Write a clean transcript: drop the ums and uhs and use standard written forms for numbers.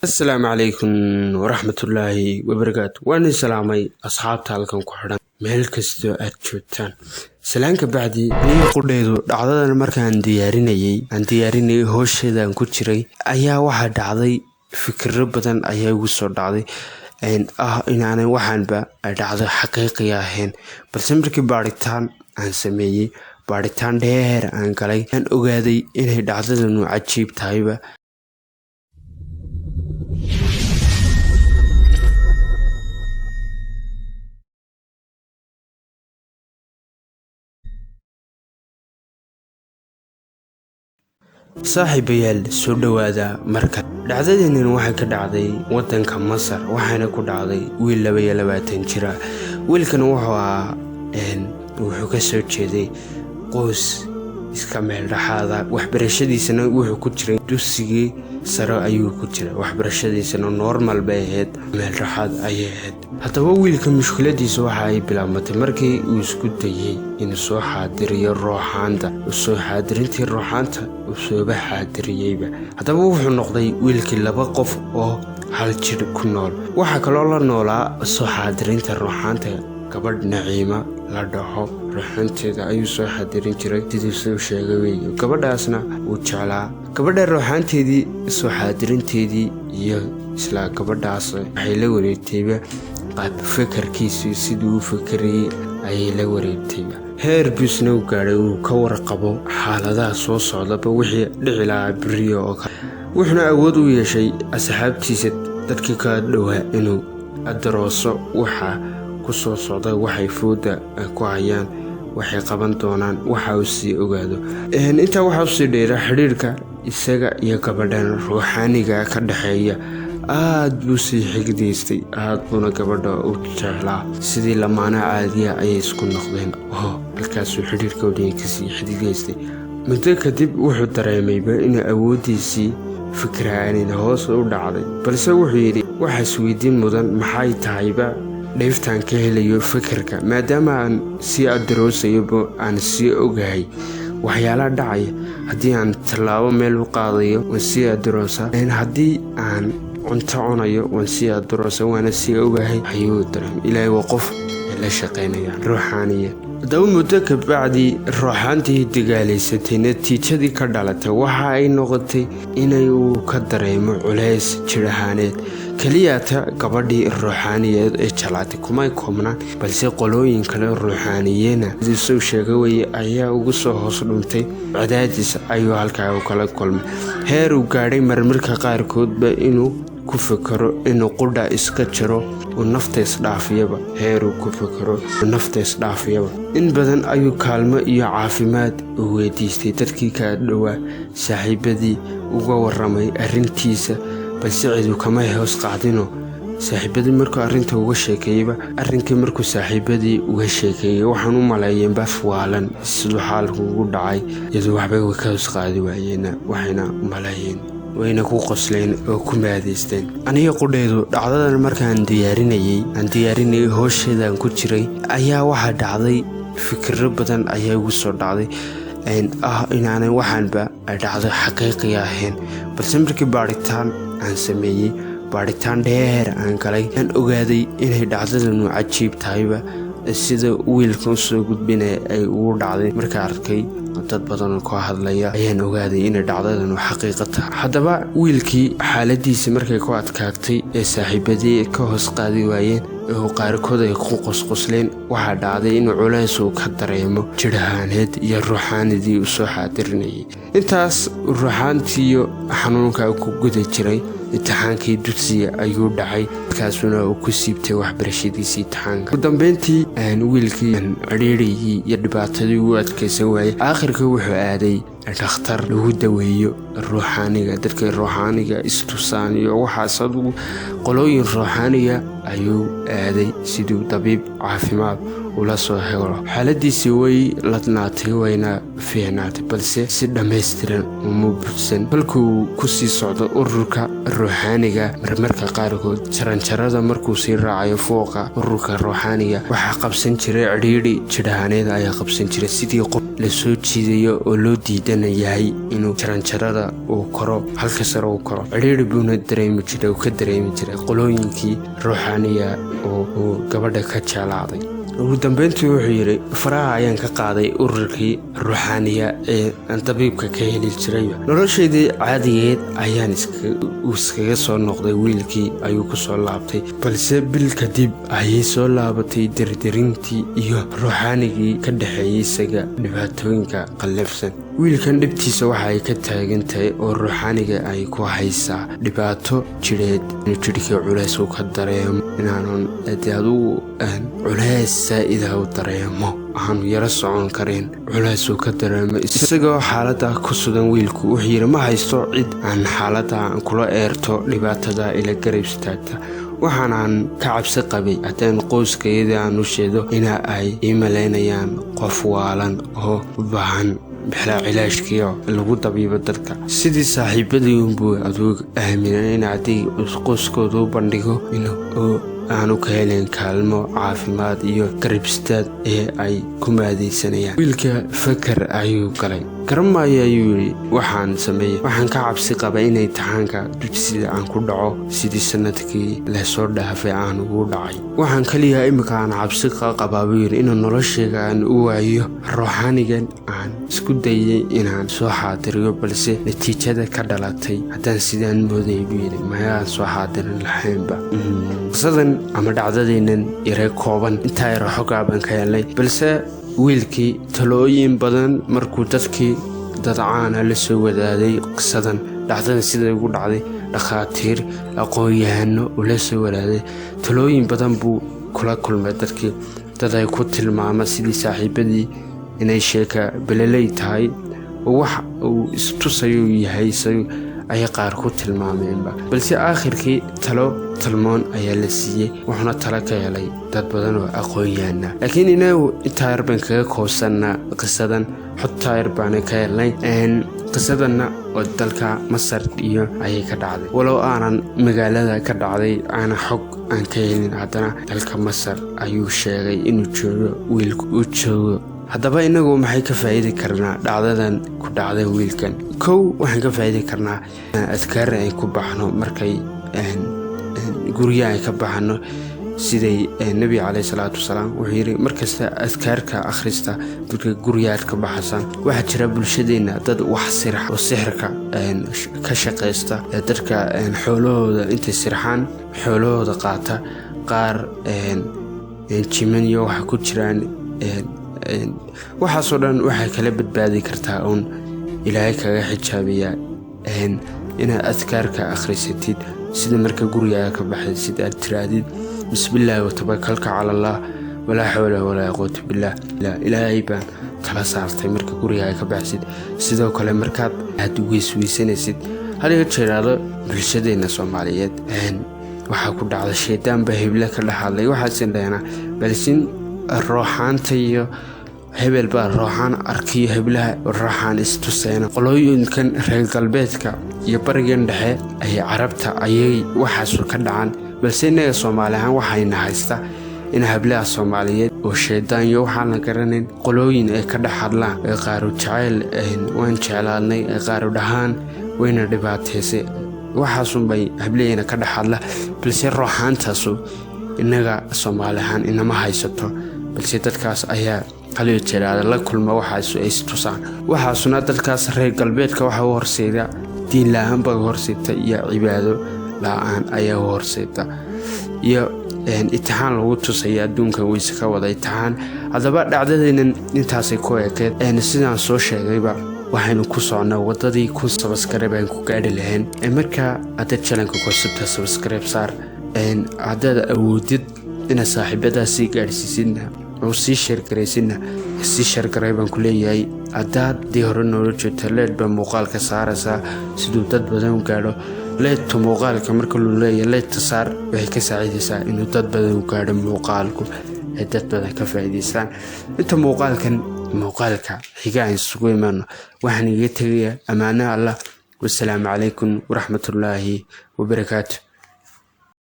Asalaamu calaykum waraxmatullaahi wabarakaatu. Waan idin salaamay asxaabta halkan ku xidhan, meel kastoo aad joogtaan. Salaanka bacdi, aniga qudheedu dhacdadan markaan diyaarinayay, aan diyaarinayay hoosheedaan ku jiray, ayaa waxaa dhacday fikiro badan ayaa igu soo dhacday ah inaanay waxaanba dhacdo xaqiiqiya ahayn. Balse markii baadhitaan aan sameeyey, baadhitaan dheer aan galay, aan ogaaday inay dhacdadanu cajiib tahayba. Saaxiibayaal, soo dhowaada. Marka dhacdadeenan waxay ka dhacday wadanka Masar, waxaana ku dhacday wiil 22 jira. Wiilkan wuxuu ahaa, wuxuu ka soo jeeday qoys iska meel dhexaada. Waxbarashadiisana wuxuu ku jiray dugsigii sare ayuu ku jiray. Waxbarashadiisana normal bay ahayd, meel dhexaad ayay ahayd. Haddaba wiilka mushkiladiisa waxa ay bilaabmatay markii uu isku dayey inuu soo xaadiriyo rooxaanta, soo xaadirintii rooxaanta uu sooba xaadiriyeyba. Haddaba wuxuu noqday wiilkii laba qof oo hal jir ku nool. Waxaa kaloo la noolaa soo xaadirinta rooxaanta gabadh Naciima la dhaho. Rooxaanteeda ayuu soo xaadirin jiray, sidii soo sheegay wey. Gabadhaasna wuu jeclaa. Gabadha rooxaanteedii soo xaadirinteedii iyo isla gabadhaas waxay la wareegtayba qaab fekerkiisii, siduu u fekerayey ayay la wareegtayba. Heer buusna u gaadhay uu ka warqabo xaaladaha soo socdaba, wixii dhici lahaa beriyo oo kale. Wuxuuna awood u yeeshay asxaabtiisa, dadkii ka dhowaa, inuu adarooso waxa ku soo socda, waxay fooda ku hayaan, waxay qaban doonaan, waxa uu sii ogaado. Intaa waxaa usii dheera xidhiirka isaga iyo gabadhan ruuxaaniga ka dhexeeya. Aad buu sii xigdaystay, aad buuna gabadha u jeclaa. Sidii lamaanaha caadiya ayay isku noqdeen oo halkaasuu xidhiirkoodii kasii xidigaystay. Muddo kadib wuxuu dareemayba inuu awooddiisii fikraanin hoos u dhacday. Balse wuxuu yidhi, waxa isweydiin mudan, maxay tahayba dheeftaan ka helayo fikirka, maadaama aan sii adaroosayoba, aan sii ogahay waxyaalaha dhacaya? Haddii aan tallaabo meel u qaadayo, waan sii adaroosaa. Haddii aan cunto cunayo, waan sii adaroosa, waana sii ogahay, ayuu dareemay. Ilaahay waa qof ay la shaqaynayaan ruuxaaniya. Haddaba muddo kabacdii rooxaantii dagaalaysatay natiijadii ka dhalatay waxa ay noqotay inay uu ka dareemo culays jir ahaaneed. Keliyata gabadhii ruuxaaniyeed ee jeclaatay kumay koobnaan, balse qolooyin kale ruuxaaniyena, siduu sheega weye, ayaa ugu soo hoos dhuntay. Cadaadis ayuu halkaa u kala kulmay, heer uu gaadhay marmarka qaarkoodba inuu ku fekero inuu qudha iska jiro, uu nafta isdhaafiyaba, heeruu ku fekero nafta isdhaafiyaba. In badan ayuu kaalmo iyo caafimaad u weydiistay dadkii ka dhowaa, saaxiibadii uga waramay arrintiisa, balse cidu kamay hoos qaadino. Saaxiibadii markuu arrinta uga sheekeeyeyba, arrinkii markuu saaxiibadii uga sheekeeyey, waxaan u maleeyeenba waalan siduu xaalku ugu dhacay, iyadoo waxbay way ka hoos qaadi waayeena, waxayna maleeyeen, wayna ku qosleen oo ku maadaysteen. Aniga qudheedu dhacdadan markaan diyaarinayay, aan diyaarinayay hoosheedaan ku jiray, ayaa waxaa dhacday fikiro badan ayaa igu soo dhacday ah inaanay waxaanba dhacdo xaqiiqiya ahayn. Balse markii baadhitaan aan sameeyey, baadhitaan dheer aan galay, aan ogaaday inay dhacdadanu cajiib tahayba, sida wiilka usoo gudbinaya ay ugu dhacday. Markaa arkay dad badan oo ka hadlaya, ayaan ogaaday inay dhacdadanu xaqiiqo tahay. Haddaba wiilkii xaaladiisa markay ku adkaagtay ee saaxiibadii ka hoos qaadi waayeen oo qaarkood ay ku qosqosleen, waxaa dhacday inuu culays uu ka dareemo jir ahaaneed iyo ruuxaanidii uu soo xaadirinayay. Intaas ruuxaantiiyo xanuunka ku guda jiray, imtixaankii dugsiga ayuu dhacay, markaasuna uu ku siibtay waxbarashadiisii imtixaanka. Ugu dambeyntii wiilkii cidhiirigii iyo dhibaatadii u adkaysan waayey. Aakhirka wuxuu aaday dhakhtar lagu daweeyo ruuxaaniga, dadka ruuxaaniga istusaan iyo waxaas. Adugu qolooyin ruuxaaniga ayuu aaday siduu dabiib caafimaad ula soo helo. Xaaladiisii way ladnaatay, wayna fiicnaatay, balse si dhammaystiran uma budsan. Kolkuu ku sii socdo ururka ruuxaaniga, marmarka qaarkood jaranjarada markuu sii raacayo fooqa ururka ruuxaaniga, waxaa qabsan jiray cidhiidhi jidhahaaneed ayaa qabsan jiray, sidii qof la soo jiidayo oo loo diidana yahay inuu jaranjarada uu koro, halka sare uu koro. Cidhiidhi buuna dareemi jiray, uu ka dareemi jiray qolooyinkii ruuxaaniga oo uu gabadha ka jeclaaday. Ugu dambeyntii wuxuu yidhi, faraha ayaan ka qaaday ururkii ruuxaaniya ee aan dabiibka ka heli jiray. Noloshaydii caadigeed ayaan iskaga soo noqday. Wiilkii ayuu ku soo laabtay, balse bil kadib ayay soo laabatay dirdirintii iyo ruuxaanigii ka dhexeeyey isaga dhibaatooyinka qallafsan. Wiilkan dhibtiisa waxa ay ka taagan tahay oo ruuxaaniga ay ku haysaa dhibaato jidheed, inuu jidhkii culays uu ka dareemo, inaanun dee adugu culays saa'ida u dareemo, aanu yaro socon karin, culays uu ka dareemo. Isagoo xaaladda ku sugan wiilku wuxuu yidhi, ma haysto cid aan xaaladda aan kula eerto, dhibaatada ila garab istaagta. Waxaanaan ka cabsi qabay haddaan qoyskayada aan u sheedo ina ay ii malaynayaan qof waalan oo u baahan bixlaa cilaashkiio lagu dabiibo dadka. Sidii saaxiibadii unbuu aduug aaminay in haddii qoyskooda u bandhigo in aanu ka helin kaalmo caafimaad iyo garab istaag ee ay ku maadaysanayaan. Wiilka fakar ayuu galay. Garan maayo, ayuu yidhi, waxaan sameeyey. Waxaan ka cabsi qabay in imtixaanka dugsiga aan ku dhaco sidii sanadkii lasoo dhaafay aan ugu dhacay. Waxaan kaliya imika aan cabsi ka qabaa, buu yidhi, inuu noloshayga aan u waayo ruuxaanigan aan isku dayay inaan soo xaadiriyo, balse natiijada ka dhalatay haddaan sidaan moodayay, buu yidhi, mayaan soo xaadirin lahaynba. Qisadan ama dhacdadeennan yare kooban intaa yaro xogaa baan ka helnay, balse wiilkii talooyin badan markuu dadkii dad caana la soo wadaaday qisadan, dhacdadan siday ugu dhacday, dhakhaatiir, aqoon-yahano ula soo wadaaday, talooyin badan buu kula kulmay dadkii. Dad ay ku tilmaama sidii saaxiibadii inay sheeka beleley tahay oo wax uu istusayuu yahay isagu ayay qaar ku tilmaameenba, balse aakhirkii talo talmoon ayaa la siiyey, wuxuuna talo ka helay dad badan oo aqoon-yahana. Laakiin inagu intaa yar baan kaga koobsanaa qisadan, xogtaa yar baana ka helnay. Qisadanna oo dalka Masar iyo ayay ka dhacday, walow aanan magaalada ka dhacday aanan xog aan ka helin, haddana dalka Masar ayuu sheegay inuu joogo wiilku uu joogo. Haddaba inagu maxay ka faa'iidi karnaa dhacdadan ku dhacday wiilkan? Kow, waxaan ka faa'iidi karnaa adkaar ay ku baxno markay guryaha ay ka baxno, siday Nebiga caleyhi salaatu wasalaam wuxuu yidhi, markasta adkaarka akhrista marka guryahaad ka baxasaan. Waxaa jira bulshadeenna dad wax sirx oo sixirka ka shaqaysta, dadka xoolahooda intay sirxaan xoolahooda qaata. Qaar jiman iyo waxa ku jiraan. Waxaasoo dhan waxay kala badbaadi kartaa uun Ilaahay kaga xijaabiyaa inaad adkaarka akhrisatid, sida marka gurigaaga ka baxay sida aad tiraadid, bismillaahi watawakalka cala Allah, walaa xawla walaa quwata billah, Ilaahay baan tala saartay, marka gurigaaga ka baxsid. Sidoo kale markaad aad weysweysanaysid, hadiga jeeraado bulshadeena Soomaaliyeed waxaa ku dhacda shaydaan baa heble ka dhex hadlay, waxaasin dhaheenaa, balsin rooxaanta iyo hebel baa rooxaan arkiyo, heblaha rooxaan istuseena. Qolooyinkan reer galbeedka iyo barigan dhexe ay Carabta ayay waxaasu ka dhacaan, balse innaga Soomaali ahaan waxayna haysta in hablaha Soomaaliyeed oo shaydaan iyo waxaan la garanayn qolooyin ay ka dhex hadlaan, ay qaaru jacayl waan jeclaadnay, ay qaaru dhahaan wayna dhibaateysay, waxaasunbay hablaheena ka dhex hadla. Balse rooxaantaasu innaga Soomaali ahaan inama haysato, balse dadkaas ayaa haliyo jeeraada la kulma waxaasu ay istusaan. Waxaasuna dadkaas reer galbeedka waxa u horseeda diin la-aan baa horseedta iyo cibaado la-aan ayaa u horseeda iyo itixaan lagu tusaya adduunka weyse ka wada itixaan. Haddaba dhacdadeennan intaasay ku ekeed. Sidaan soo sheegayba, waxaynu ku socnaa wadadii 1000 subscribe aan ku gaadhi lahayn. Markaa haddaad channelka cusubta, subscribe saar. Haddaad awoodid inaad saaxiibadaas sii gaadhsiisidna oo sii share garaysidna, sii share garay baan ku leeyahay. Haddaad dii hore noola joogta, like baa muuqaalka saaraysaa siduu dad badan u gaadho. Like-ta muuqaalka marka luu leeyahay like-ta saar, waxay ka saacidaysaa inuu dad badan u gaadho muuqaalku. Ay dad badan ka faa'iidaystaan. Inta muuqaalkan muuqaalka xiga aan isugu imaano, waxaan iga tegayaa ammaano Allah. Wasalaamu calaykum waraxmatullaahi wabarakaatu.